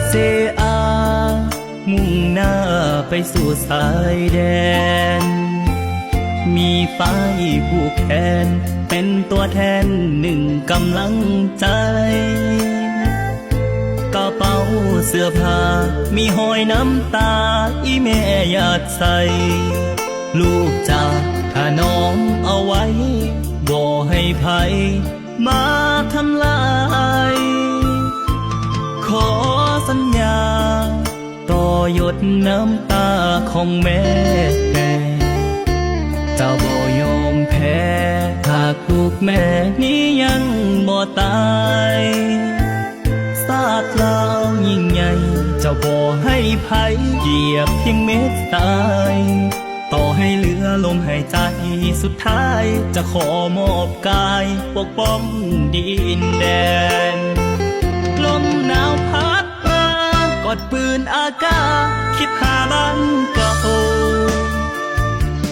ເຈອາ ມຸ່ງໜ້າໄປສູ່ຊາຍແດນ ມີຝ້າຍຜູກແຂນ ເປັນຕົວແທນໜຶ່ງກຳລັງໃຈ ກະເປົາເສື້ອຜ້າ ມີຮອຍນ້ຳຕາ ອີ່ແມ່ຢາດໃສ່ ລູກຈາ ຖະໜອມເອົາໄວ້ ບໍ່ໃຫ້ໃຜ ມາທຳລາຍ ຂໍສັນຍາ ຕໍ່ຢົດນ້ຳຕາຂອງແມ່ ຈະບໍ່ຍອມແພ້ ຫາກລູກແມ່ນີ້ຍັງບໍ່ຕາຍ ຊາດລາວຍິ່ງໃຫຍ່ ຈະບໍ່ໃຫ້ໃຜຢຽບພຽງເມັດຊາຍ ຕໍ່ໃຫ້ເຫຼືອລົມຫາຍໃຈ ສຸດທ້າຍຈະຂໍມອບກາຍ ປົກປ້ອງດິນແດນ ລົມໜາວພັດມາ ກອດປືນອາກາ ຄິດຫາບ້ານເກົ່າ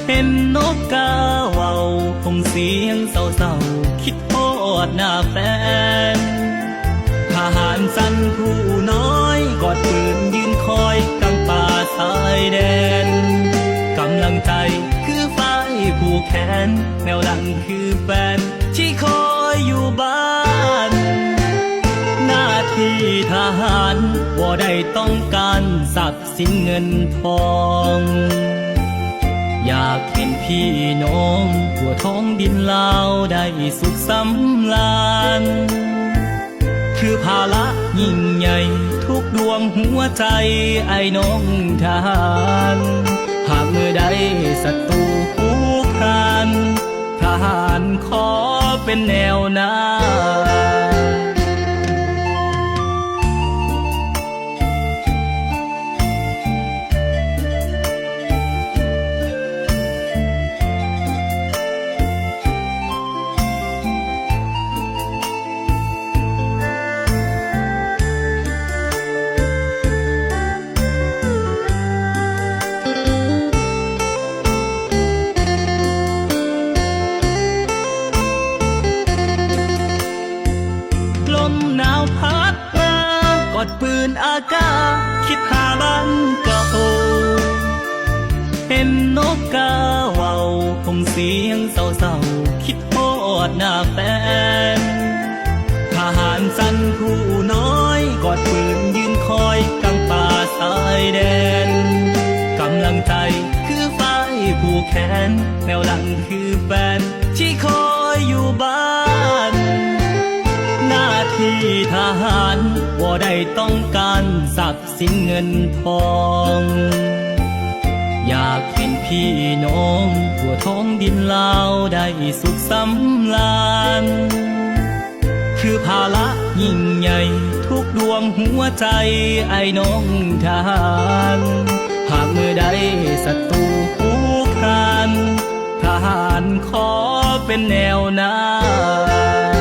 ເຫັນນົກກາເວົ້າ ສົ່ງສຽງເສົ້າໆ ຄິດ ຮອດໜ້າແຟນ ທະຫານຊັ້ນຜູ້ນ້ອຍ ກອດປືນຢືນຄອຍ ກາງປ່າຊາຍແດນ ກຳລັງໃຈຄືຝ້າຍຜູກແຂນ ແນວຫຼັງຄືແຟນ ທີ່ຄອຍຢູ່ບ້ານ ໜ້າທີ່ທະຫານ ບໍ່ໄດ້ຕ້ອງການຊັບ ສິນເງິນທອງ ຢາກເຫັນພີ່ນ້ອງທົ່ວທ້ອງດິນລາວໄດ້ສຸກສຳລານ ຄືພາລະຍິ່ງໃຫຍ່ທຸກດວງຫົວໃຈອ້າຍນ້ອງທະຫານ ຫາກມື້ໃດສັດຕູຄຸກຄານ ທະຫານຂໍເປັນແນວໜ້າ. ລົມໜາວພັດ ມາ ກອດປືນອາກາ ຄິດຫາບ້ານເກົ່າ ເຫັນນົກກາເວົ້າ ສົ່ງສຽງເສົ້າໆ ຄິດຮອດໜ້າແຟນ ທະຫານຊັ້ນຜູ້ນ້ອຍ ກອດປືນຢືນຄອຍ ກາງປ່າຊາຍແດນ ກຳລັງໃຈຄືຝ້າຍຜູກແຂນ ແນວຫຼັງຄືແຟນ ທີ່ຄອຍຢູ່ບ້ານ ໜ້າທີ່ທະຫານບໍ່ໄດ້ຕ້ອງການຊັບສິນເງິນທອງ ຢາກເຫັນພີ່ນ້ອງທົ່ວທ້ອງດິນລາວໄດ້ສຸກສຳລານ ຄືພາລະຍິ່ງໃຫຍ່ທຸກດວງຫົວໃຈອ້າຍນ້ອງທະຫານ ຫາກມື້ໃດສັດຕູຄຸກຄານ ທະຫານຂໍເປັນແນວໜ້າ.